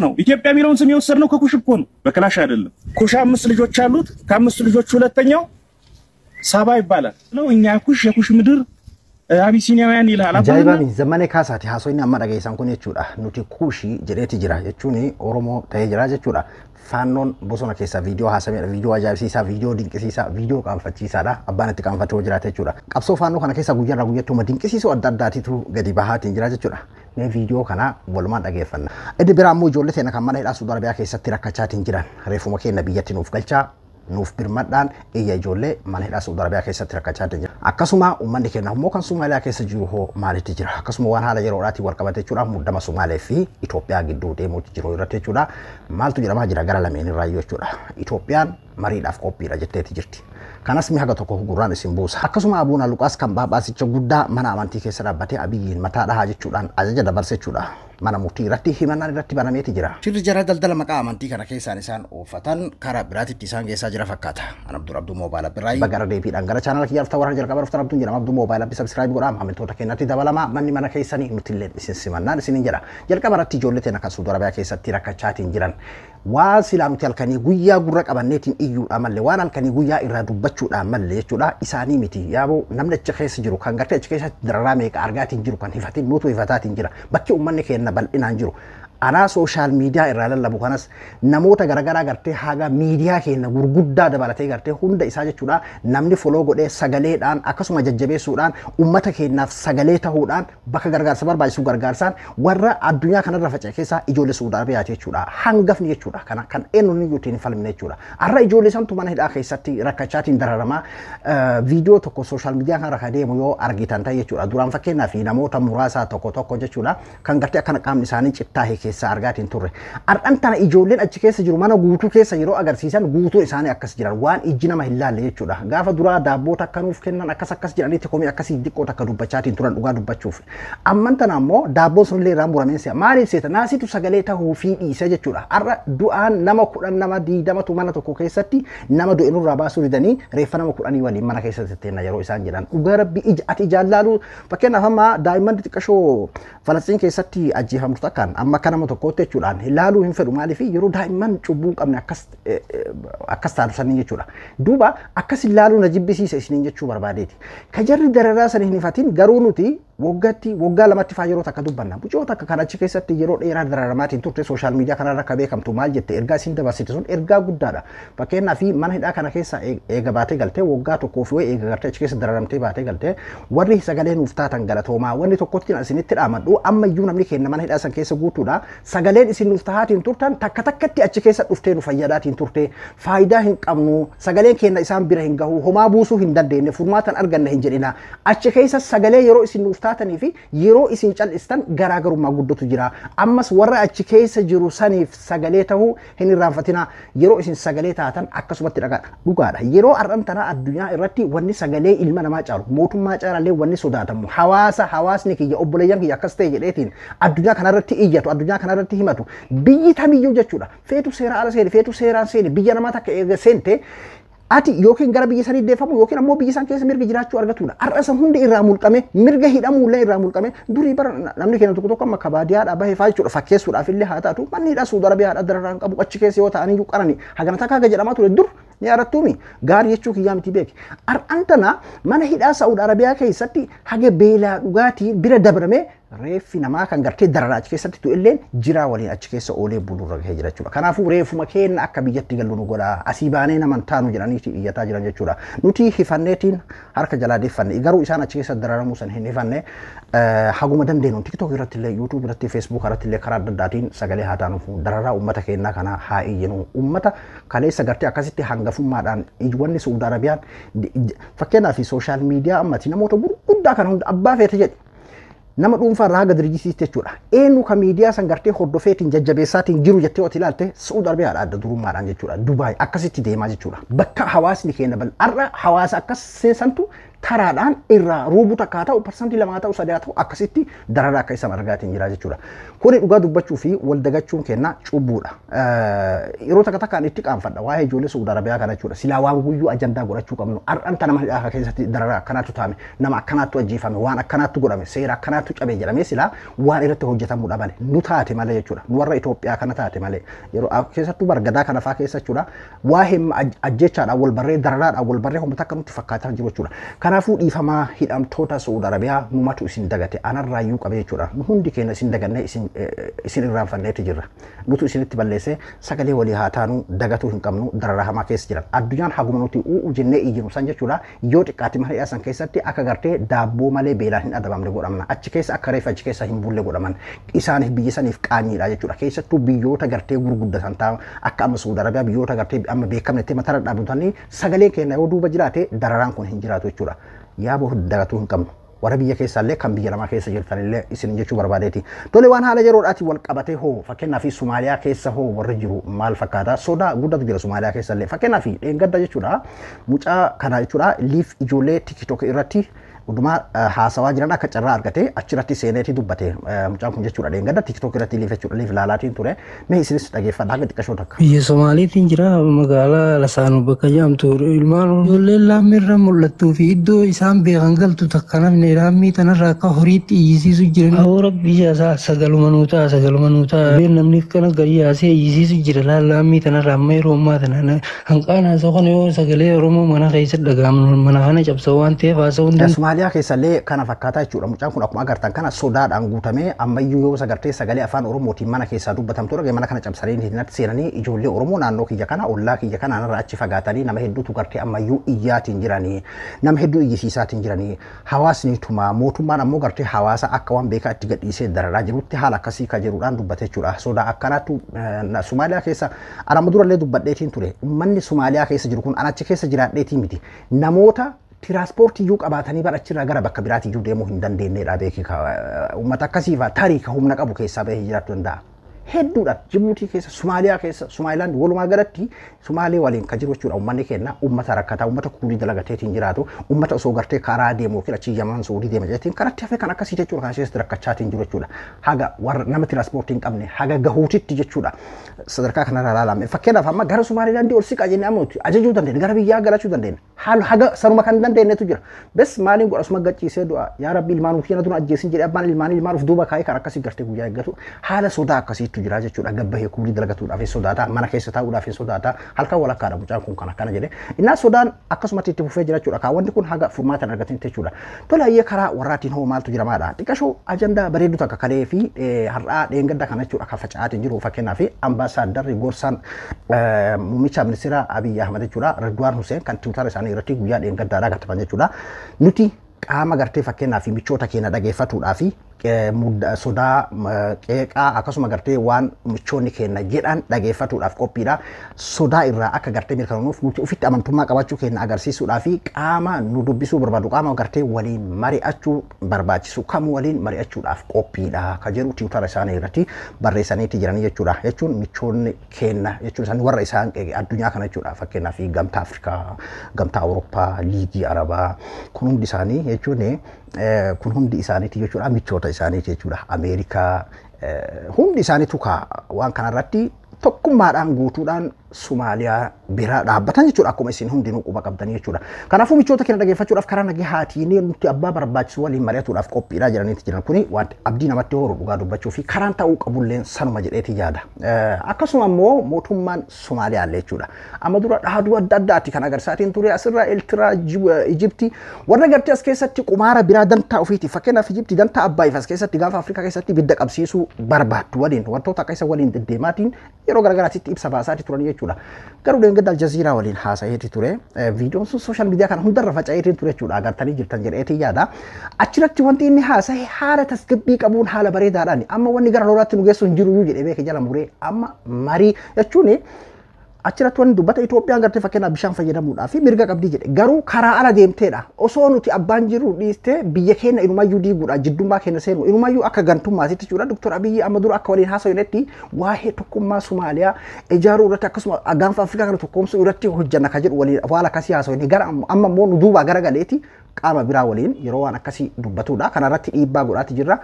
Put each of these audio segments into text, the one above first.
ነው። ኢትዮጵያ የሚለውን ስም የወሰድነው ከኩሽ እኮ ነው፣ በክላሽ አይደለም። ኩሽ 5 ልጆች አሉት። ከአምስቱ ልጆች ሁለተኛው ሳባ ይባላል። ነው እኛ ኩሽ የኩሽ ምድር አቢሲኒያውያን ይልሃል። Ajaa'iba! Zammanee Kaasaati haasofni amma dhageessan kun jechuudha. Nuti Kuushii jedheeti jira jechuun Oromoo ta'ee jira jechuudha. Faannoon bosona keessa viidiyoo haasameedha. Viidiyoo ajaa'ibsiisaa, viidiyoo dinqisiisaa, viidiyoo qaanfachiisaadha. Abbaan itti qaanfatee hoo jiraate jechuudha. Qabsoo faannoo kana keessa guyyaarraa guyyaatti dinqisiisoo adda addaatitu gadi bahaatiin jira jechuudha. Mee viidiyoo kana walumaan dhageeffanna. Inni biraa immoo ijoollee teena kan mana hidhaa Suudi Arabiyaa keessatti rakkachaatiin jiran reefuma keenya biyyatti nuuf galchaa, nuuf birmadhaan iyya ijoollee mana hidhaa Saudi Arabiyaa keessatti rakkachaa jira. Akkasuma uummanni keenya immoo kan Somaaliyaa keessa jiru hoo maalitti jira? Akkasuma waan haala yeroodhaatiin wal qabate jechuudha, muddama Somaalee fi Itoophiyaa gidduu deemuutti jiru irratti jechuudha. Maaltu jedhamaa jira gara lameen irraayyuu jechuudha? Itoophiyaan mariidhaaf qophiidha jetteeti jirti. Kanas mi haga tokko gurraan isin buusa. Akkasuma Abuuna Luqaas kan Phaaphaasicha guddaa mana amantii keessa dhaabbatee Abiyyiin mataa dhahaa jechuudhaan ajaja dabarse jechuudha. Mana murtii irratti himannaan irratti banameeti jira. Shirri jara daldala maqaa amantii kana keessaan isaan oofatan karaa biraatitti isaan geessaa jira fakkaata. An Abduu Abduu Moobaayil Abbiraayi. Bagara deebiidhaan gara chaanala kiyyaa dhuftan, warra jalqaba dhuftan, Abduun jedhama. Abduu Moobaayil Abbi subscribe godhaa, maamiltoota keenyatti dabalama, manni mana keessanii, nuti illee isin simannaan isinin jedha. Jalqaba irratti ijoollee teena kan Suudi Arabiyaa keessatti rakkachaatiin jiran, waan silaa nuti halkanii guyyaa gurra qabanneetiin iyyuudha malee, waan halkanii guyyaa irraa dubbachuudha malee jechuudha, isaanii miti. Yaaboo, namni achi keessa jiru kan gartee achi keessatti dararaa meeqa argaatiin jiru kan hifatin, nutu hifataatiin jira. Bakki uummanni keenya bal'inaan jiru, anaa social media irraa lallabu kanas, namoota garaagaraa gartee haga miidiyaa keenya gurguddaa dabalatee gartee hunda isaa jechuudha, namni follow godhee sagaleedhaan akkasuma jajjabeessuudhaan, ummata keenyaaf sagalee ta'uudhaan, bakka gargaarsa barbaachisu gargaarsaan warra addunyaa kanarra faca'e keessaa ijoollee Suudi Arabiyaati jechuudha. Hangafni jechuudha kana kan eenyuun iyyuu ittiin hin falmine jechuudha. Har'a ijoollee santu mana hidhaa keessatti rakkachaatiin dararamaa. Viidiyoo tokko social media kanarra kan deemu yoo argitan ta'e jechuudha. Duraan fakkeenyaaf namoota muraasaa tokko tokko jechuudha kan gartee akkana qaamni isaanii cittaa'e keessa argaatiin turre. Har'an tana ijoolleen achi keessa jiru mana guutuu keessa yeroo agarsiisan guutuun isaanii akkas jiran, waan ijji nama hin laalle jechuudha. Gaafa duraa daabboota akka nuuf kennan akkas akkas jedhaniitti komii akkasii xiqqoo takka dubbachaatiin turan dhugaa dubbachuuf. Amman tana ammoo daabboon sunillee irraa murameen se'a. Maaliif seeta? Naasitu sagalee tahuu fi dhiise jechuudha. Har'a du'aan nama 10, nama 20tu mana tokko keessatti nama du'e nurraa baasuu didanii reeffa nama 10 waliin mana keessatti teenna yeroo isaan jedhan. Dhugaa Rabbi, ija ati ijaan laaluu, fakkeenyaaf amma daa'imman xixiqqashoo Falastiin keessatti ajjeefamtu takkaan amma akka nama tokkootti jechuudhaan ilaaluu hin fedhu. Maaliif? Yeroo daa'imman cubbuu hin qabne akkas akkas taatu sanii jechuudha. Duuba akkas ilaaluu na jibbisiisa isiniin jechuu barbaadeeti. Ka jarri dararaa sana hin hifatin, garuu nuti waggaatti waggaa lamatti faa yeroo takka dubbanna. Bucoo takka kan achi keessatti yeroo dheeraa dararamaatiin turte, social media kanarra akka beekamtu, maal jette? Ergaa isin dabarsite sun ergaa guddaadha. Fakkeenyaaf mana hidhaa kana keessa eega baatee galtee waggaa tokkoo fi eega gartee achi keessa dararamtee baatee galtee, warri sagalee nuuf taatan galatoomaa, wanni tokkotti isinitti dhaamadhu, ammayyuu namni keenya mana hidhaa san keessa guutuudha. Sagaleen isin nuuf tahaatiin turtan takka takkatti achi keessa dhuftee nu fayyadaatiin turte. Faayidaa hin qabnu, sagaleen keenya isaan bira hin gahu, homaa buusuu hin dandeenye, furmaatan arganna hin jedhina. Achi keessa sagalee yeroo isin nuuf taatanii fi yeroo isin cal'istan garaagarummaa guddatu jira. Ammas warra achi keessa jiru saniif sagalee tahuu hin irraanfatina. Yeroo isin sagalee taatan akkasumatti dhagaa dhugaadha. Yeroo har'an tana addunyaa irratti wanni sagalee ilma namaa caalu, mootummaa caalallee wanni sodaatamu, hawaasa, hawaasni kiyya, obboleeyyan kiyya akkas ta'e jedheetiin addunyaa kanarratti iyyatu, addunyaa kanarratti himatu, biyyi tamiyyuu jechuudha. Feetu seera ala seeni, feetu seeraan seeni, biyya namaa takka eega seente ati yookiin gara biyya sanii deeffamu yookiin ammoo biyya san keessa mirga jiraachuu argatudha. Har'a san hundi irraa mulqame, mirga hidhamuullee irraa mulqame. Durii bara namni keenya tokko tokko amma kabaadiyaadhaa bahee faa jechuudha, fakkeessuudhaaf illee haa taatu, manni hidhaa Suudi Arabiyaadhaa dararaan qabu, achi keessa yoo ta'anii qarani hagana takka haga jedhamaa ture dur, ni yaadattuumi, gaarii jechuu kiyyaa miti beeki. Har'an tana mana hidhaa Saudi Arabiyaa keessatti haga beelaa dhugaatii bira dabrame reeffi namaa kan gartee dararaa achi keessatti du'elleen jiraa waliin achi keessa oolee bulurra gahee jira jechuudha. Kanaafuu reefuma keenya akka biyyatti gallu nu godha, asii baanee naman taanu jedhaniiti iyyataa jiran jechuudha. Nuti hifanneetiin harka jalaa deeffanne, garuu isaan achi keessa dararamuu san hin hifanne. Haguma dandeenyu TikTok irratti illee, YouTube irratti, Facebook irratti illee karaa adda addaatiin sagalee haa taanuuf, dararaa uummata keenyaa kana haa iyyinu. Uummata kaleessa gartee akkasitti hangafummaadhaan wanni Saudi Arabiyaan fakkeenyaaf social media ammati namoota gurguddaa kana hunda abbaa feete jedhe, nama dhuunfaa irraa haga dirjisiisti jechuudha. Eenyu ka miidiyaa san gartee hordofeetiin jajjabeessaatiin jiru jettee yoo ilaalte, Saudi Arabiyaadha adda durummaadhaan jechuudha. Dubaay akkasitti deemaa jechuudha. Bakka hawaasni keenya bal har'a hawaasa akkas seensantu Taraadhaan irraa ruubuu takkaa ta'u, 2% ta'u, 3 ta'u, akkasitti dararaa akka isaan argaatiin jira jechuudha. Kuni dhugaa dubbachuu fi wal dagachuun kenna cubbuudha. Yeroo takka takkaan itti qaanfadha waa'ee ijoollee Saudi Arabiyaa kana jechuudha. Silaa waan guyyuu ajandaa godhachuu qabnu. Har'an tana mana hidhaa keessatti dararaa akkanaatu taame, nama akkanaatu ajjeefame, waan akkanaatu godhame, seera akkanaatu cabe jedhamee silaa waan irratti hojjetamuu dhaban nu taate malee jechuudha. Nu warra Itoophiyaa kana taate malee. Yeroo keessattuu bargadaa kana faa keessa jechuudha. Waa'ee ajjechaadhaan wal barree, dararaadhaan wal barree homta akka nutti fakkaataa jiru jechuudha. Kanaafuu dhiifamaa hidhamtoota Saudi Arabiyaa, numatu isin dagate, anarraayyuu qabe jechuudha. Nu hundi keenya isin dagannee isin irraanfanneeti jirra. Nutu isinitti balleessee. Sagalee walii haa taanu, dagatuu hin qabnu, dararaa hamaa keessa jiran. Addunyaan haguma nuti u'u jennee iyyinu san jechuudha. Yoo xiqqaate mana hidhaa san keessatti akka gartee daabboo malee beelaan hin adabamne godhamna. Achi keessa akka reefa achi keessa hin bulle godhaman. Isaaniif biyya saniif qaanyiidha jechuudha. Keessattuu biyyoota gartee gurguddatan ta'a akka amma Saudi Arabiyaa, biyyoota gartee amma beekamnetti matarra dhaabbatanii sagaleen keenya yoo duuba jiraate dararaan kun hin jiraatu jechuudha. Yaaboo dagatuu hin qabnu. Warra biyya keessaallee kan biyya lamaa keessa jirtanillee isin jechuu barbaadeeti. Tole, waan haala yeroodhaatiin wal qabatee hoo, fakkeenyaaf Somaaliyaa keessa hoo warri jiru maal fakkaata? Sodaa guddatu jira Somaaliyaa keessallee. Fakkeenyaaf dheengadda jechuudha. Mucaa kana jechuudha liif ijoollee TikTok irratti hundumaa haasawaa jiran akka carraa argate achirratti seeneeti dubbate. Mucaan kun jechuudha dheengadda TikTok irratti liif jechuudha liif laalaatiin ture. Mee isinis dhageeffadha haga xiqqashoo takka. Biyya Somaaliitiin jira, magaalaa Lasaanuu bakka jedhamtu. Ilmaan ijoolleen laammiirra mul'attuu fi iddoo isaan beekan galtu takka namni laammii tanarraa akka horiitti iyyisiisu jiran. Awwa, biyya isaa sagaluma nuu ta'a, sagaluma nuu ta'a. Namni kana gadi yaasee iyyisiisu jira laammii tanarraa. Amma yeroo ammaa tana hanqaan haasa'u kana yoo sagalee Oromoo mana keessa dhaga'amu mana kana cabsa waan ta'eef haasa'uu hin Somaaliyaa keessallee kana fakkaataa jechuudha. Mucaan kun akkuma agartan kana sodaadhaan guutamee ammayyuu yoo sagartee sagalee afaan Oromootiin mana keessaa dubbatamtu dhagee mana kana cabsanii natti seenanii, ijoollee Oromoo naannoo kiyya kana, ollaa kiyya kana irraa achi fagaatanii, nama hedduutu gartee ammayyuu iyyaatiin jiranii, nama hedduu iyyisiisaatiin jiranii, hawaasni tumaa, mootummaan ammoo gartee hawaasa akka waan beekaa itti gadhiisee dararaa jirutti haala akkasii ka jiruudhaan dubbate jechuudha. Sodaa akkanaatu Somaaliyaa keessa anama durallee dubbadheetiin ture. Uummanni Somaaliyaa keessa jiru kun anachi keessa jiraadheetii miti. Namoota tiraanspoortii iyyuu qabaatanii bara achirraa gara bakka biraatti iyyuu deemuu hin dandeenyedha beeki. Uummata akkasiifaa tarii ka humna qabu keessaa bahee jiraachuu danda'a. Hedduudha Jibuutii keessa, Somaaliyaa keessa, Somaalilaand, walumaa galatti Somaalee waliin kan jiru jechuudha. Uummanni keenya uummata rakkataa, uummata kuulii dalagateetiin jiraatu, uummata osoo gartee karaa deemu yookiin achii Yaman Suudii deema jechuun karatti hafee kan akkasii jechuudha, kan keessatti rakkachaatiin jiru jechuudha. Haga warra nama tiraanspoortii hin qabne haga gahuutitti jechuudha. Sadarkaa kanarraa ilaalame. Fakkeenyaaf amma gara Somaalilaandii ol siqaa jennee amma ajajuu dandeenya, gara biyyaa galachuu dandeenya. Haala haga sanuma kan dandeenyetu jira. Bes maaliin godha, suma gachiisee du'a. Yaa Rabbi, ilmaan ofii na dura ajjeesin jedhee abbaan ilmaanii ilmaan of duuba kaa'ee kan akkasii gartee guyyaa eeggatu haala sodaa akkasiitu jira jechuudha. Gabbahee kuulii dalagatuudhaaf hin sodaata, mana keessa taa'uudhaaf hin sodaata. Halkan walakkaadha mucaan kun kan akkana jedhe. Innaa sodaan akkasumatti itti fufee jira jechuudha. Kaawwanni kun haga furmaata hin argatin jechuudha. Tole, ayyee, karaa warraatiin hoo maaltu jira maadha? Xiqqashoo ajandaa bareedu takka kalee fi har'aa dheengadda kana jechuudha kan faca'aatiin jiru, fakkeenyaaf ambaasaaddarri gorsaan muummicha ministeera Abiyyi Ahmad jechuudha, Ridwaan Hussein, kan Tiwutara isaanii irratti guyyaa dheengaddaadhaa gattaman jechuudha. Nuti qaama gartee fakkeenyaaf michoota keenya dhageeffatuudhaa fi sodaa qeeqaa akkasuma gartee waan michoonni keenya jedhan dhageeffatuudhaaf qophiidha. Sodaa irraa akka gartee mirkanoonuuf nuti ofitti amantummaa qabaachuu keenya agarsiisuudhaa fi qaama nu dubbisuu barbaadu, qaama gartee waliin mari'achuu barbaachisu kam waliin mari'achuudhaaf qophiidha ka jedhu Tiwutara isaanii irratti barreessaniiti jiranii jechuudha. Jechuun michoonni keenya jechuun isaanii warra isaan addunyaa kana jechuudha. Fakkeenyaaf Gamtaa Afrikaa, Gamtaa Awurooppaa, Liigii Arabaa, kun hundi isaanii jechuun kun hundi isaaniiti jechuudha, michoota isaaniiti jechuudha. Ameerikaa hundi isaaniitu ka waan kanarratti tokkummaadhaan guutuudhaan Somaaliyaa bira dhaabbatan jechuudha, akkuma isin hundinuu quba qabdanii jechuudha. Kanaafuu michoota keenya dhageeffachuudhaaf karaa nagahaatiin nuti abbaa barbaachisu waliin mari'atuudhaaf qophiidhaa jiraniiti jiran. Kuni waan abdii namatti horu dhugaa dubbachuu fi karaan ta'uu qabulleen sanuma jedheeti yaada. Akkasuma immoo mootummaan Somaaliyaa illee jechuudha. Amma dura dhaaduu adda addaati kan agarsiisaatiin ture asirraa Eeltiraa, Ijiptii, warra gartee as keessatti qumaara biraa dantaa ofiiti. Fakkeenyaaf Ijiptii dantaa Abbaayif as keessatti gaafa Afrikaa keessatti ibidda qabsiisuu barbaaddu waliin wantoota akka isa waliin deddeemaatiin yeroo garaagaraatti ibsa baasaati turan jechuudha. Garuu dheengadda Aljaziiraa waliin haasa'eeti ture. Viidiyoon sun social media kana hundarra faca'eetiin ture jechuudha. Agartanii jirtan jedheetii yaada. Achirratti wanti inni haasa'e haala tasgabbii qabuun, haala bareedaadhaan, amma wanni gara lolaatti nu geessu hin jiru iyyuu jedhee beeke jala muree amma marii jechuun Achirratti wanni dubbata Itoophiyaan gartee fakkeenyaaf bishaan fayyadamuudhaa fi mirga qabdii jedhe. Garuu karaa ala deemteedha. Osoo nuti abbaan jiru dhiistee biyya keenya inumayyuu diiguudha. Jiddummaa keenya seenu inumayyuu akka gantummaatitti jechuudha. Doktor Abiyyi amma dura akka waliin haasa'u waa'ee tokkummaa Somaaliyaa ijaaruu irratti akkasuma gaanfa Afrikaa kana tokkoomsuu irratti hojjanna ka jedhu waliin waan akkasii haasa'u. Gara amma immoo nu duubaa gara galeeti qaama biraa waliin yeroo waan akkasii dubbatudha. Kanarratti dhiibbaa godhaati jirra.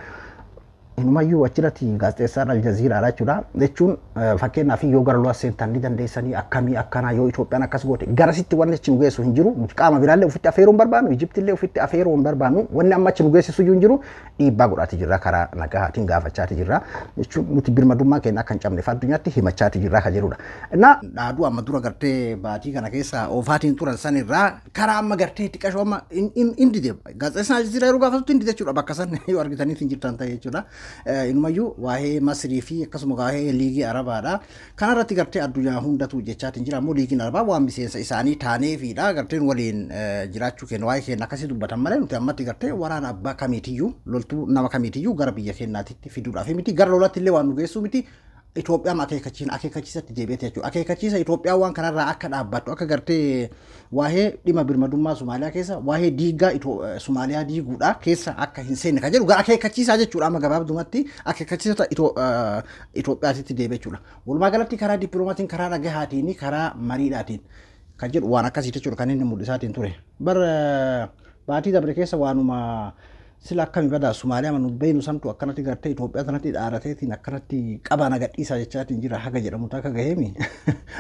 Inumayyuu achirratti gaazexeessaan Aljaziiraadha jechuudha. Jechuun fakkeenyaaf yoo gara lolaa seentan ni dandeessanii akkamii akkanaa yoo Itoophiyaan akkas goote garasitti wanni achi nu geessu hin jiru. Qaama biraallee ofitti afeeruu hin barbaannu, Ijiptillee ofitti afeeruu hin barbaannu. Wanni amma achi nu geessisu iyyuu hin jiru. Dhiibbaa godhaati jirra karaa nagahaatiin gaafachaati jirra. Jechuun nuti birmadummaa keenya akka hin cabneef addunyaatti himachaati jirra kan jedhudha. Innaa dhaaduu amma dura gartee baatii kana keessa oofaatiin turan sanirraa karaa amma gartee xiqqashoo amma hin dide. Gaazexeessaan Aljaziiraa yeroo gaafatutti hin dide jechuudha bakka san yoo argitaniif hin jirtan ta'e jechuudha. Inumayyuu waa'ee Masrii fi akkasuma waa'ee liigii Arabaadha. Kanarratti gartee addunyaa hundatu jechaatiin jira ammoo liigiin Arabaa waan miseensa isaanii taaneefidha. Garteen waliin jiraachuu keenya waa'ee keenya akkasii dubbatan malee nuti ammatti gartee waraana abbaa kamiitiyyuu loltuu nama kamiitiyyuu gara biyya keenyaatti fiduudhaaf miti gara lolaatti illee waan nu geessu miti. Itoophiyaan akeekkachiisatti deebi'eeti jechuudha. Akeekkachiisa Itoophiyaan waan kanarraa akka dhaabbattu akka gartee waa'ee dhimma birmadummaa Somaaliyaa keessa waa'ee diigaa Somaaliyaa diiguudha keessa akka hin seenne kan jedhu gara akeekkachiisaa jechuudha. Amma gabaabdumatti akeekkachiisota Itoophiyaatitti deebi'e jechuudha. Walumaa galatti karaa dippiloomatiin karaa nagahaatiin karaa mariidhaatiin kan jedhu waan akkasii jechuudha kan inni mul'isaatiin ture. Bar baatii dabre keessa waanuma sila akkami badaa Somaaliyaa manu beenu santu akkanatti gartee Itoophiyaa sanatti dhaarateetiin akkanatti qabaa nagadhiisaa jechaatiin jira haga jedhamu takka gaheemi.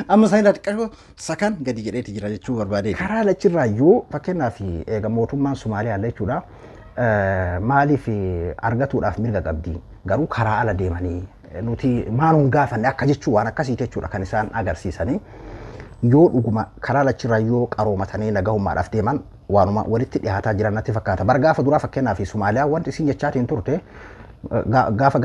Amma isaan irraa xiqqashoo sakan gadi jedheeti jira jechuu barbaadee. Karaa lachirraayyuu fakkeenyaaf eega mootummaan Somaaliyaa illee jechuudha maaliif argatuudhaaf mirga qabdi garuu karaa ala deemanii nuti maanuun gaafanne akka jechuu waan akkasii jechuudha kan isaan agarsiisanii. Yoo dhuguma karaa lachirraayyuu qaroomatanii nagahummaadhaaf deeman waanuma walitti dhiyaataa jiran natti fakkaata. Bar gaafa duraa fakkeenyaaf Somaaliyaa wanti isin jechaatiin turte gaafa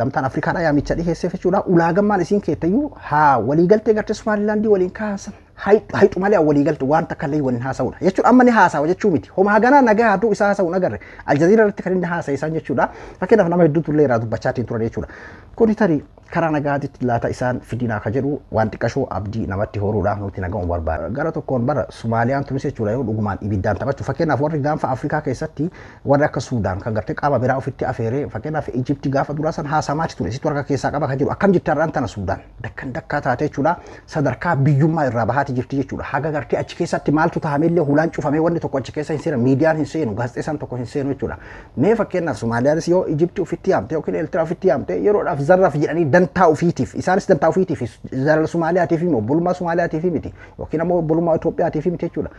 gamtaan Afrikaadhaa yaamicha dhiheesseef jechuudha. Ulaagammaan isin keettayyuu haa waliigaltee gartee Somaalilaandii waliin kaasan hayxu malee waliigalte waan takka illee waliin haasa'uudha. Jechuun amma ni haasawa jechuu miti. Homaa ganaa nagaa haaduu isaa haasa'uun agarre. Aljaziira irratti kan inni haasa'e isaan jechuudha. Fakkeenyaaf nama hedduutu illee irraa dubbachaatiin turan jechuudha. Kuni tarii karaa nagaatitti laata isaan fidinaa ka jedhu waan xiqqashoo abdii namatti horuudhaaf nuti naga'uun barbaada. Gara tokkoon bara Somaaliyaan tunis jechuudha yoo dhugumaan ibiddaan taphachuu fakkeenyaaf warri gaanfa Afrikaa keessatti warri akka Suudaan kan gartee qaama biraa ofitti afeeree fakkeenyaaf Ijipti gaafa duraa san haasamaati ture situ harka keessaa qaba kan jedhu akkam jirti har'aan tana Suudaan dakkan dakkaa taate jechuudha sadarkaa biyyummaa irraa bahaati jirti jechuudha. Haga gartee achi keessatti maaltu tahameellee hulaan cufamee wanni tokko achi keessa hin seenu miidiyaan hin seenu gaazexeessaan tokko hin seenu jechuudha. Mee fakkeenyaaf Somaaliyaanis yoo Ijipti ofitti yaamte yookiin Eertiraa ofitti yaamte yeroodhaaf zarraaf jedhanii dantaa ofiitiif isaanis dantaa ofiitiif jaalala Somaaliyaatiif miti obbolummaa Somaaliyaatiif miti yookiin ammoo obbolummaa Itoophiyaatiif miti jechuudha.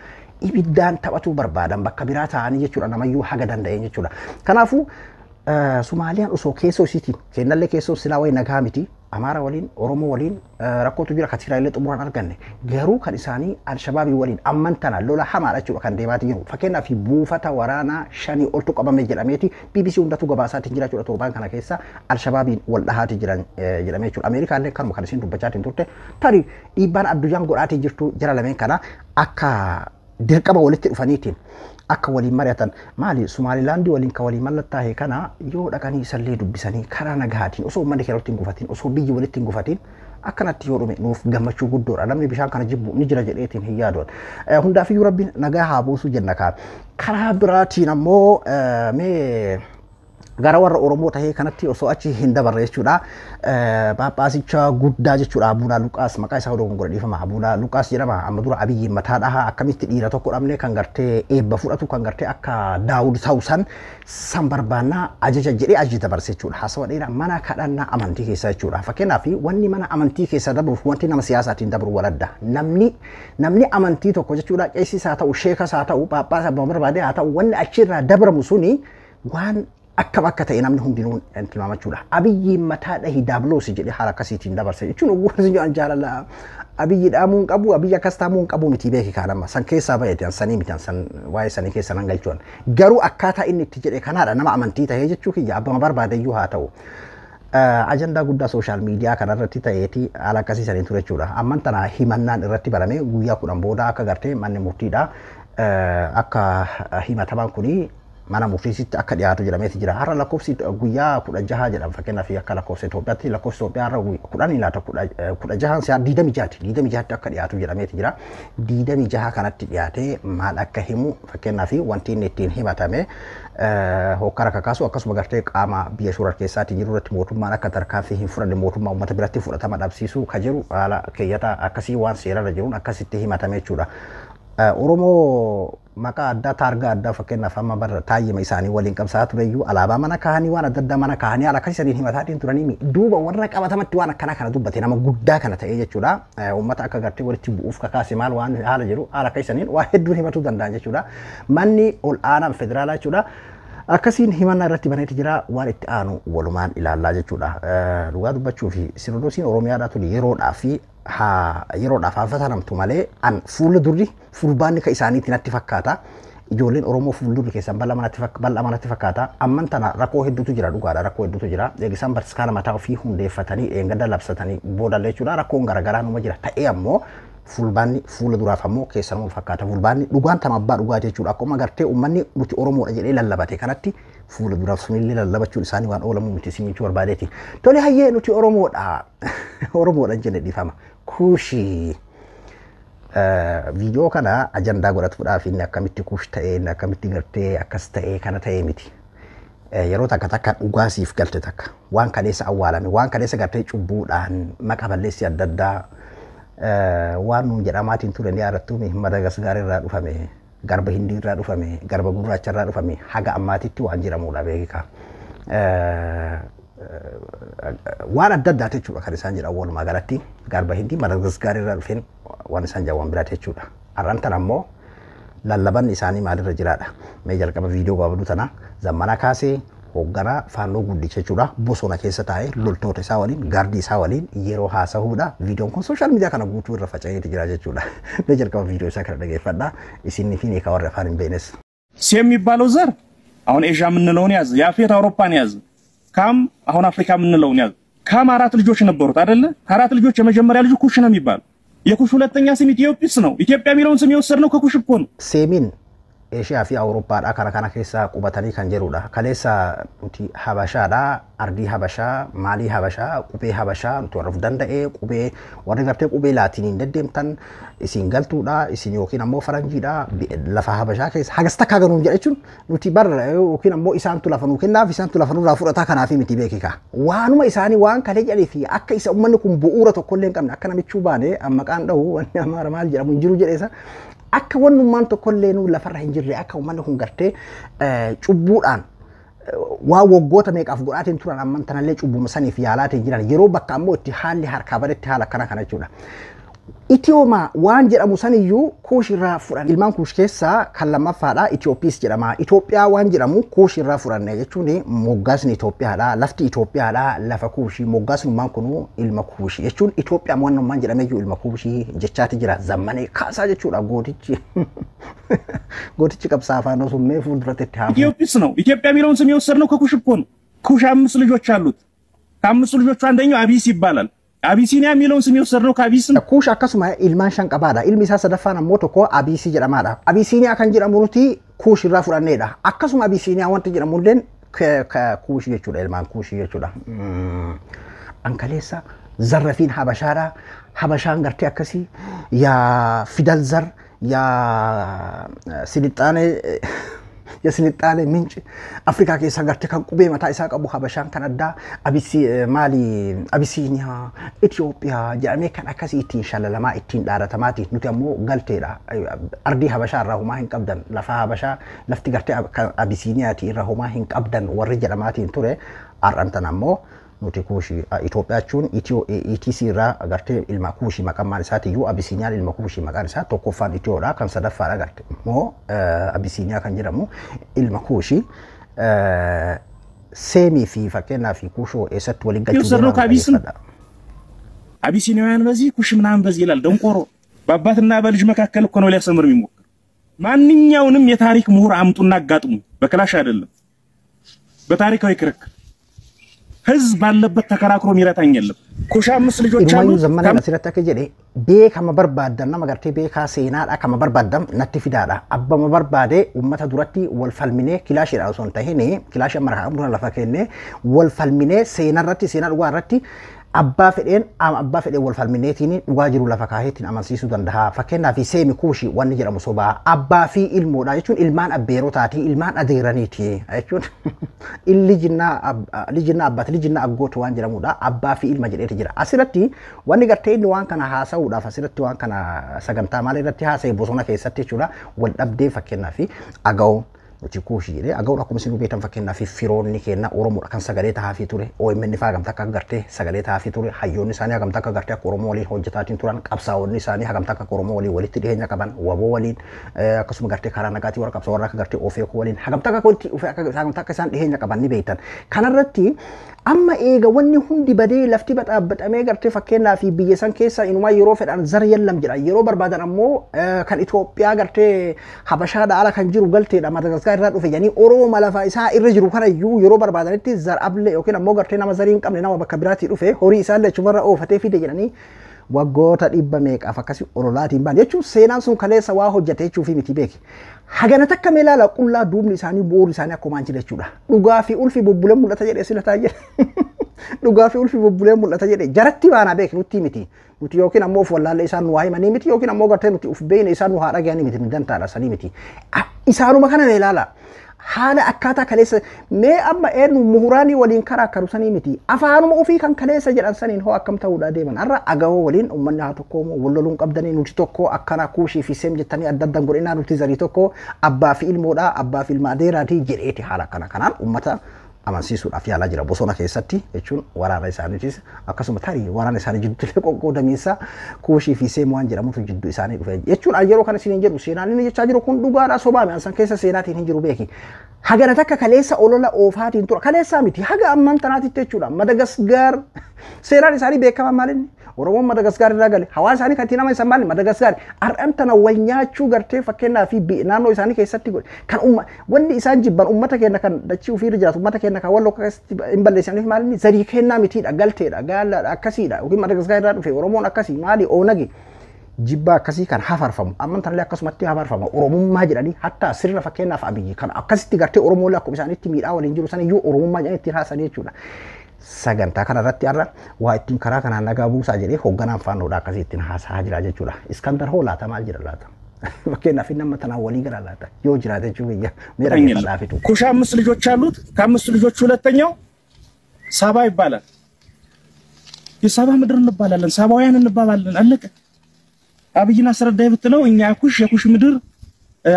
Ibiddaan taphatuu barbaadan bakka biraa taa'anii jechuudha namayyuu haga danda'een jechuudha. Kanaafuu Somaaliyaan osoo keessoo isiitiin kennallee keessoo silaa wayii nagaa miti Amaara waliin Oromoo waliin rakkootu jira kan Tigraayillee xumuraan arganne garuu kan isaanii Alshabaabii waliin amman tana lola hamaadha jechuudha kan deemaatii jiru. Fakkeenyaaf buufata waraanaa 5 oltu qabame jedhameeti BBC hundatu gabaasaatiin jira jechuudha torbaan kana keessa Alshabaabiin wal dhahaatii jiran jedhamee jechuudha. Ameerikaallee kanuma kan isiin dubbachaatiin turte tarii dhiibbaan addunyaan godhaatii jirtu jara lameen kana akka dirqama walitti dhufaniitiin akka waliin mari'atan maali Somaalilaandii waliin ka waliin mallattaa'e kana yoo dhaqanii isallee dubbisanii karaa nagahaatiin osoo uummanni keenya walitti hin gufatin osoo biyyi walitti hin gufatin akkanatti yoo dhume nuuf gammachuu guddoodha namni bishaan kana jibbu ni jira jedheetiin hin yaadoon. Hundaafiyyuu rabbiin nagaa haa buusu jenna kaa. Karaa biraatiin ammoo mee gara warra Oromoo tahee kanatti osoo achi hin dabarre jechuudha. Paappaasicha guddaa jechuudha Abuunaa Luqaas maqaa isaa odoo gongora dhiifama Abuunaa Luqaas jedhama amma dura Abiyyiin mataa dhahaa akkamitti dhiira tokko dhabne kan gartee eebba fudhatu kan gartee akka Daawud ta'u san barbaannaa ajaja jedhee ajaja dabarse jechuudha. Haasawa dheeraa mana kadhannaa amantii keessa jechuudha. Fakkeenyaaf wanni mana amantii keessa dabruuf wanti nama siyaasaatiin dabru waladda. Namni amantii tokko jechuudha qeessiis haa ta'u sheekas haa ta'u paappaas abbaa barbaade haa ta'u wanni achirraa dabramu suni waan akkam akka ta'e namni hundinuu tilmaamachuudha. Abiyyiin mataa dhahi daabloosi jedhee haala akkasiitiin dabarse jechuun ogummaa jedhan jaalala Abiyyi dhaamuu hin qabu Abiyyi akkas taamuu hin qabu miti beeki kaan amma san keessaa baheeti sanii miti san waa'ee sanii keessa nan galchuun garuu akkaataa inni itti jedhe kanaadha nama amantii tahee jechuu kiyya abbama barbaade iyyuu haa ta'u. Ajandaa guddaa sooshaal miidiyaa kanarratti ta'eeti haala akkasii saniin ture jechuudha. Amman tana himannaan irratti barame guyyaa 10 booda akka gartee manni murtiidha akka himatamaan kuni Mana murtiisitti akka dhiyaatu jedhameeti jira. Har'a lakkoofsi guyyaa 16 jedhama fakkeenyaaf akka lakkoofsa Itoophiyaatti lakkoofsa Itoophiyaa har'a 10 laata 16 si'a 26ti 26tti akka dhiyaatu jedhameeti jira. 26 kanatti dhiyaatee maal akka himu fakkeenyaaf wanti inni ittiin himatame hokkara kakaasu akkasuma gartee qaama biyya shura keessaatti jiru irratti mootummaan akka tarkaanfii hin fudhanne mootummaa uummata biratti fudhatama dhabsiisuu ka jiru haala keeyyata akkasii waan seerarra jiruun akkasitti himatame jechuudha. Oromoo maqaa addaa taargaa addaa fakkeenyaaf amma barra taayyima isaanii waliin qabsaa tureyyuu alaabaa mana kaahanii waan adda addaa mana kaahanii haala akkasii saniin himataatiin turanii duuba warra qabatamatti waan akkanaa kana dubbate nama guddaa kana ta'ee jechuudha. Uummata akka gartee walitti bu'uuf kakaase maal waan haala jiru haala akkasii saniin waa hedduun himatuu danda'an jechuudha. Manni ol aanaan federaalaa jechuudha. Akkasiin himannaa irratti baneeti jira waan itti aanu walumaan ilaallaa jechuudha. Dhugaa dubbachuu fi sinodoosiin Oromiyaadhaa tuni yeroodhaa fi yeroodhaaf haafatanamtu malee an fuula durri fulbaanni ka isaaniitti natti fakkaata. Ijoolleen Oromoo fuuldurri keessan bal'aa manatti fakkaata. Amman tana rakkoo hedduutu jira dhugaadha rakkoo hedduutu jira. Eegisaan bataskaana mataa ofii hundeeffatanii eeggadda labsatanii boodallee jechuudha rakkoon garaagaraa numa jira. Ta'ee ammoo fulbaanni fuula duraaf ammoo keessanuma fakkaata. Fulbaanni dhugaan tama abbaa dhugaati jechuudha. Akkuma gartee uummanni nuti Oromoodha jedhee lallabate kanatti fuula duraaf sunillee lallabachuun isaanii waan oolamu miti isin jechuu barbaadeeti. Tole hayyee nuti Oromoodha. Oromoodha jenne dhiifama. Kuushii. Viidiyoo kana ajandaa godhatuudhaaf inni akkamitti kuush ta'ee inni akkamitti gartee akkas ta'ee kana ta'ee miti. Yeroo takka takka dhugaasiif galte takka waan kaleessa awwaalame waan kaleessa gartee cubbuudhaan maqa balleessi adda addaa waan nuun jedhamaatiin ture ni yaadattuumi Madagaskaar irraa dhufame garba Hindii irraa dhufame garba gurraacha irraa dhufame haga ammaatitti waan jedhamudha beekaa. Waan adda addaati jechuudha kan isaan jedhan walumaa galatti garba Hindii Madagaskaar irraa dhufeen waan isaan jedhan waan biraati jechuudha. Har'aan tana ammoo lallabanni isaanii maalirra jiraadha. Mee jalqaba viidiyoo gabaabduu tana Zammanaa kaasee hoogganaa faannoo guddicha jechuudha. Bosona keessa taa'ee loltoota isaa waliin gaardii isaa waliin yeroo haasa'uudha. Viidiyoon kun sooshaal miidiyaa kana guutuu irra faca'eeti jira jechuudha. Mee jalqaba viidiyoo isaa kana dhageeffadhaa. Isinni fi neekaa warra afaan hin beeknes. ሴም የሚባለው ዘር አሁን ኤዥያ የምንለውን ያዝ፣ ያፌት አውሮፓን ያዝ፣ ካም አሁን አፍሪካ የምንለውን ያዝ። ካም አራት ልጆች ነበሩት አይደለ? ከአራት ልጆች የመጀመሪያ ልጁ ኩሽ ነው የሚባለው። የኩሽ ሁለተኛ ስም ኢትዮጵስ ነው። ኢትዮጵያ የሚለውን ስም የወሰድነው ከኩሽ እኮ ነው። Seemiin Eeshiyaa fi Awurooppaadha kana kana keessa qubatanii kan jirudha. Kaleessa nuti Habashaadha, ardii Habashaa, maalii Habashaa, qubee Habashaa nuti warra of danda'e qubee warri gartee qubee laatiniin deddeemtan isin galtuudha, isin yookiin ammoo faranjiidha, lafa Habashaa keessa hagas takkaa ganuun jedha jechuun nuti barra yookiin ammoo isaantu lafa nuu kennaaf isaantu lafa nurraa fudhataa kanaafi miti beekika. Waanuma isaanii waan kalee jedhee fi akka isa uummanni kun bu'uura tokkollee hin qabne akka namichuu baane amma qaan dhahu wanni amaara maal jedhamu hin jiru jedheesa. Akka wannummaan tokkollee nu lafarra hin jirre akka uummanni kun gartee cubbuudhaan waan waggoota meeqaaf godhaatiin turan amman tanallee cubbuma saniif yaalaatiin jiran yeroo bakka ammoo itti haalli harkaa badetti haala akkana kana jechuudha. Itiyoomaa waan jedhamu saniyyuu kuush irraa fudhan. Ilmaan kuush keessaa kan lammaffaadha Itiyoophiis jedhama. Itoophiyaa waan jedhamu kuush irraa fudhanne jechuun moggaasni Itoophiyaadha. Lafti Itoophiyaadha. Lafa kuushii moggaasnummaan kunuu ilma kuushii jechuun Itoophiyaa wannummaan jedhameyyuu ilma kuushii jechaati jira. Zammanee kaasaa jechuudha gootichi. Gootichi qabsaa afaan osoo fuulduratti itti haafu. ኢትዮጵስ ነው። ኢትዮጵያ የሚለውን ስም የወሰድነው ከኩሽ እኮ ነው። ኩሽ አምስት ልጆች አሉት። ከአምስቱ ልጆቹ አንደኛው አቢስ ይባላል። አቢሲኒያ የሚለውን ስም የወሰድነው ከአቢስ ነው። Kuush akkasuma ilmaan shan qabaadha. Ilmi isaa sadaffaan ammoo tokko Abiisii jedhamaadha. Abisiiniyaa kan jedhamu nuti Kuush irraa fudhanneedha. Akkasuma Abisiiniyaa wanti jedhamu illeen Kuush jechuudha. Ilmaan Kuushii jechuudha. Ankaleessa zarrafiin Habashaadha. Habashaan gartee akkasii yaa fidal zar yaa silixaanee የስልጣኔ ምንጭ አፍሪካ keessa gartee kan qubee mataa isaa qabu Habashaan kan addaa maali Abisiiniyaa Itoophiyaa jedhamee kan akkasii ittiin shalalamaa ittiin dhaadatamaati. Nuti ammoo galteedha. Ardii Habashaa irraa homaa hin qabdan. Lafa Habashaa lafti gartee Abisiiniyaati irraa homaa hin qabdan warri jedhamaatiin ture. Har'aan tan ammoo nuti kuushii Itoophiyaa jechuun ETC irraa gartee ilma kuushii maqaan isaatiyyuu Abisiiniyaan ilma kuushii maqaan isaa tokkoffaan Itoodha kan sadaffaadha garte immoo Abisiiniyaa kan jedhamu ilma kuushii seemii fi fakkeenyaa fi kuushoo eessatti waliin galchuu የወሰድነው ከአቢስ ነው። አቢሲኒያውያን በዚህ ኩሽ ምናምን በዚህ ይላል ደንቆሮ። በአባትና በልጅ መካከል እኮ ነው ሊያሰምር የሚሞክር። ማንኛውንም የታሪክ ምሁር አምጡና አጋጥሙ። በክላሽ አይደለም፣ በታሪካዊ ክርክር ህዝብ ባለበት ተከራክሮ የሚረታኝ የለም። ኩሽ 5 ልጆች Inumayyuu አሉት። zammanaan asirratti akka jedhe beekama barbaaddan nama gartee beekaa seenaadha kama barbaaddan natti fidaadha. Abbama barbaade uummata duratti wal falminee kilaashiidha osoo hin tahin kilaashii amma rakaa qabdu lafa kennee wal falminee seenarratti seenaa dhugaa irratti abbaa fedheen abbaa fedheen wal falmineetiin dhugaa jiru lafa kaaheetiin amansiisuu danda'a. Fakkeenyaaf seemi kuushii wanni jedhamu sobaa abbaa fi ilmoodha jechuun ilmaan abbeerotaati ilmaan adeeraniiti jechuun lijinaa abbaati lijinaa aggootu waan jedhamudha abbaa fi ilma jedheeti jira. Asirratti wanni gartee inni waan kana haasa'uudhaaf asirratti waan kana sagantaa maal irratti haasa'e bosona keessatti jechuudha wal dhabdee fakkeenyaaf aga'oo nuti kuushii jedhee aga'uun akkuma isin beektan fakkeenyaaf firoonni keenya Oromoodha kan sagalee tahaafii ture OMN fa'aa hagamtaa akka gartee sagalee tahaafii ture hayyoonni isaanii hagamtaa akka gartee akka Oromoo waliin hojjetaatiin turan qabsaa'onni isaanii hagamtaa akka Oromoo waliin walitti dhiyeenya qaban waboo waliin akkasuma gartee karaa nagaatii warra qabsaa warra akka gartee ofeekoo waliin hagamtaa akka walitti dhufee hagamtaa akka isaan dhiyeenya qaban ni beektan. Kanarratti amma eega wanni hundi badee lafti baxaabbaxamee gartee fakkeenyaaf biyya san keessa inumaa yeroo fedhan zar yallam jedha yeroo barbaadan ammoo kan Itoophiyaa gartee Habashaadha ala kan jiru galteedha Madagaskar irraa dhufe jedhanii Oromoo lafa isaa irra jiru kana iyyuu yeroo barbaadanitti zar able yookiin ammoo gartee nama zarii hin qabne nama bakka biraatii dhufe horii isaallee achumarra oofatee fide jedhanii waggoota dhibba meeqaaf akkasii ololaatiin ba'an jechuun seenaan sun kaleessa waa hojjete jechuufi miti beeki. Hagana takka mee ilaala qullaa duubni isaanii bu'uurri isaanii akkuma jira jechuudha. Dhugaa fi ulfi bubbulee mul'ata jedhee sila taa'ee jira. Dhugaa fi ulfi bubbulee mul'ata jedhee jaratti baanaa beeki nutti miti. Nuti yookiin ammoo of wallaallee isaan nu waa himanii miti yookiin ammoo gartee nuti of beekne isaan nu haa dhaga'anii miti nu dantaadha sanii miti. Isaanuma kana mee ilaala. Haala akkaataa kaleessa mee amma eenyu muhuraanii waliin karaa karu sanii miti afaanuma ofii kan kaleessa jedhan saniin hoo akkam ta'uudha deeman har'a agawoo waliin uummanni haa tokko wal loluun qabdanii nuti tokko akkana kuushii fi seem jettanii adda addan godhinaa nuti zarii tokko abbaa fi ilmoodha abbaa fi ilma adeeraatii jedheeti haala akkana kanaan uummata amansiisuudhaaf yaalaa jira bosona keessatti jechuun waraana isaaniitis akkasuma tarii waraana isaanii jidduutti qoqqoodamiinsa kuushii fi seem waan jedhamutu jidduu isaanii dhufe jechuun yeroo kana isiniin jedhu seenaan inni jechaa jiru kun dhugaadha sobaame ansan keessa seenaatiin hin jiru beeki. Hagana takka kaleessa olola oofaatiin tura kaleessaa miti haga ammaan tanaatitti jechuudha Madagaskar seenaan isaanii beekamaa maalinni Oromoon Madagaskar irraa gale hawaasa isaanii kan ittiin nama isaan maali Madagaskar har'aan tana wal nyaachuu gartee fakkeenyaa fi naannoo isaanii keessatti godhe kan wanni isaan jibban uummata keenya kan dachii ofiirra jiraatu uummata keenya kan walloo keessatti hin balleessaniif maalinni zarii kennaa mitiidha galteedha gaallaadha akkasiidha yookiin Madagaskar irraa dhufe Oromoon akkasii maali oonagi jibba akkasii kan hafarfamu amman tanallee akkasumatti hafarfama Oromummaa jedhanii hatta sirna fakkeenyaaf Abiyyi kan akkasitti gartee Oromoolee akkuma isaanitti miidhaa waliin jiru san iyyuu Oromummaa jedhanii ittiin haasanii jechuudha. Sagantaa kanarratti har'a waa ittiin karaa kanaan nagaa buusaa jedhee hoogganaan faannoodha akkasii ittiin haasa'aa jira jechuudha. Iskandar hoo laata maal jira laata? Fakkeenyaaf nama tanaan walii gara laata yoo jiraate jechuu biyya mee dhaggeeffadhaafitu. ኩሽ 5 ልጆች አሉት። ከአምስቱ ልጆች ሁለተኛው ሳባ ይባላል። የሳባ ምድር እንባላለን፣ ሳባውያን እንባባለን። አለቀ። አብይን አስረዳይ ብትለው እኛ ኩሽ የኩሽ ምድር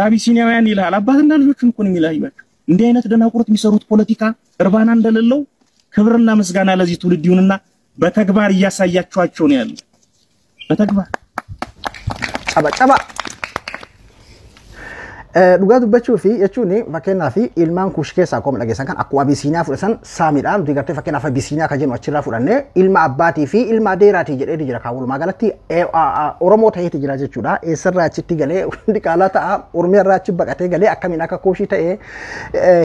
አቢሲኒያውያን ይልሃል። አባትና ልጆቹን እኮ ነው የሚለያዩአቸው። እንዲህ አይነት ደናቁርት የሚሰሩት ፖለቲካ እርባና እንደሌለው ክብርና ምስጋና ለዚህ ትውልድ ይሁንና በተግባር እያሳያቸዋቸው ነው ያለው። በተግባር Caba caba. Dhugaa dubbachuu fi jechuun fakkeenyaaf ilmaan kuush keessaa akkuma dhageessan kan akkuma Abisiiniyaa fudhatan saamiidha. Nuti gartee fakkeenyaaf Abisiiniyaa kan jennu achirraa fudhannee ilma abbaatii fi ilma adeeraatii jedhee jira. Kan walumaa galatti Oromoo ta'eeti jira jechuudha. Eessarraa achitti galee hundi qaalaa ta'a. Oromiyaarraa achi baqatee galee akkamiin akka kuushii ta'ee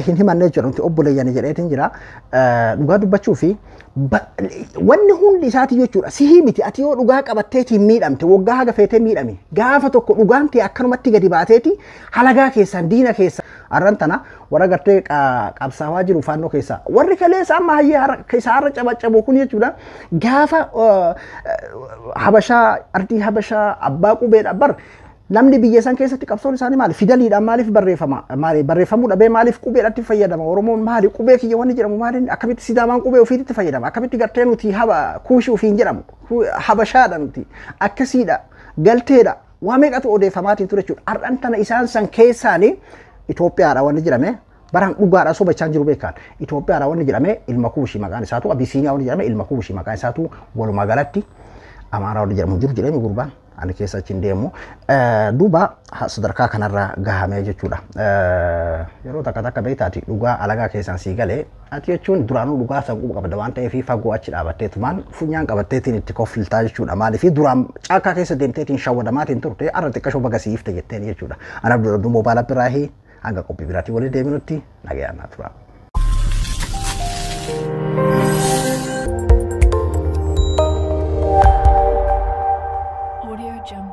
hin himanne jechuudha. Nuti obboleeyyan jedheetiin jira. Dhugaa dubbachuu fi wanni hundi isaati jechuudha. Sihii miti ati yoo dhugaa qabatteetiin miidhamte waggaa haga feetee miidhame gaafa tokko dhugaan ta'e akkanumatti gadi baateeti halagaa keessaan diina keessa arran tana warra gartee qabsaawaa jiru faannoo keessa warri kaleessa amma hayyee isaa har'a cabacabu kun jechuudha gaafa Habashaa ardii Habashaa abbaa qubeedha bar namni biyya san keessatti qabsoon isaanii maali fidaliidhaan maaliif barreeffama maali barreeffamuu dhabee maaliif qubeedhaatti fayyadama Oromoon maali qubee kiyya wanni jedhamu maali akkamitti Sidaamaan qubee ofiitti fayyadama akkamitti gartee nuti haba kuushii ofiin jedhamu Habashaadha nuti akkasiidha galteedha waa meeqatu odeeffamaatiin ture jechuudha har'an tana isaan san keessaanii Itoophiyaadha wanni jedhame baraan dhugaadha soba isaan jiru beekan Itoophiyaadha wanni jedhame ilma kuushii maqaan isaatu Abisiiniyaa wanni jedhame ilma kuushii maqaan isaatu walumaa galatti Amaaraa wanni jedhamu jiru jedhame gurbaan ani keessa achi hin deemu. Duuba sadarkaa kanarra gahamee jechuudha. Yeroo takka takka beektaati dhugaa alagaa keessaan sii galee ati jechuun duraanuu dhugaa san quba qabda waan ta'eef fagoo achi dhaabatteetumaan funyaan qabatteetiin itti koffiltaa jechuudha. Maaliif duraan caakkaa keessa deemteetiin shawwadamaatiin turte har'a xiqqashoo baga siifte jetteen jechuudha. Anaaf dura moobaala biraahi hanga qophii biraatii waliin deeminutti nagayaan naa tura. Audio Jungle.